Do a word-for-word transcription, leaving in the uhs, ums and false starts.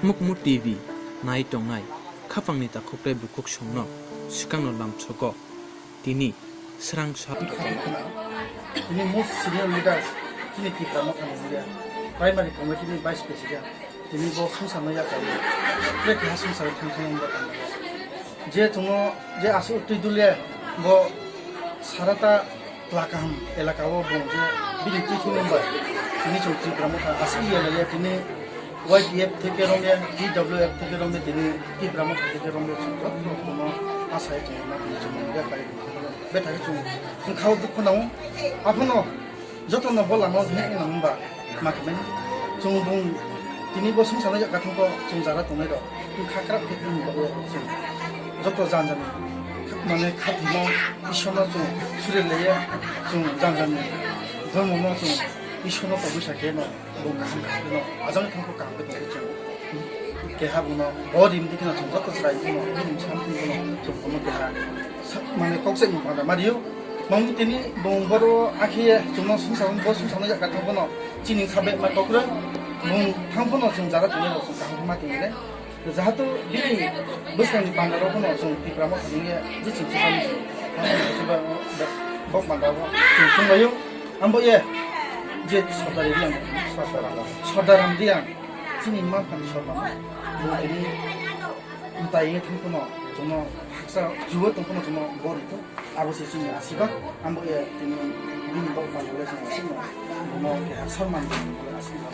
Mukmu T V nai tongnai khapangni takhukre bukhuk songno swkangno lamsogo tini srang sa. Tini most senior leaders, tini Tipra Mothani leader, primary committee ni vice president, tini bo songsa no yakarwi, tei keha songsa thang thang wngwi tonglaio. Je chwngno je aswk twi dule bo sarata Twla kaham elaka o bung je bini twi thwimung bai tini chwng Tipra Motha aswk yelaya tini Y T F theke romya, T W F theke romya tini Tipra Motha theke romya chwng joto no asai chwng ma tini chwng mung ya kai bethai chwng wngkha o dukho nang aphano joto no bo lama o hwnwi nang ba ma khe mani chwng bung tini bo songsa no ya kathang ko chwng jara tongnai rok wngkha kwrak khe bini bagwi chwng joto jan jani mane khatimo Ishwarno chwng suri laiya, chwng jang jang ni dhormo no chwng Ishwarno tobwi sa khe no bo kaham khe no ajang thangkho kaham khe tongkhe chwng keha bono bo rim dikhe no chwng joto chwrai bono bini sam thwng bono chwng bono keha sa- mane kok chek no panda mario. Mangni tini bo boro akhe chwngno sumsa bo sumsa no yakar thang bono chini khabe ma kokroi bo thang bono chwng jara tini bo chwng kaham ma tini le. Jahatu bini bwskangni pandarok phano chwng Tipra Motha nungya je chwng chwng bok panda bo chwng chwng laio. Ambo ye je Sardar Riang, Sardar Riang, chini ma phan Sardar bo tini mtai ye thang phano chwngno haksa juo tong phano chwngno bori to abo se chini asiba. Ambo ye tini bini bok panda le chwng chwngno bono keha sorman asiba.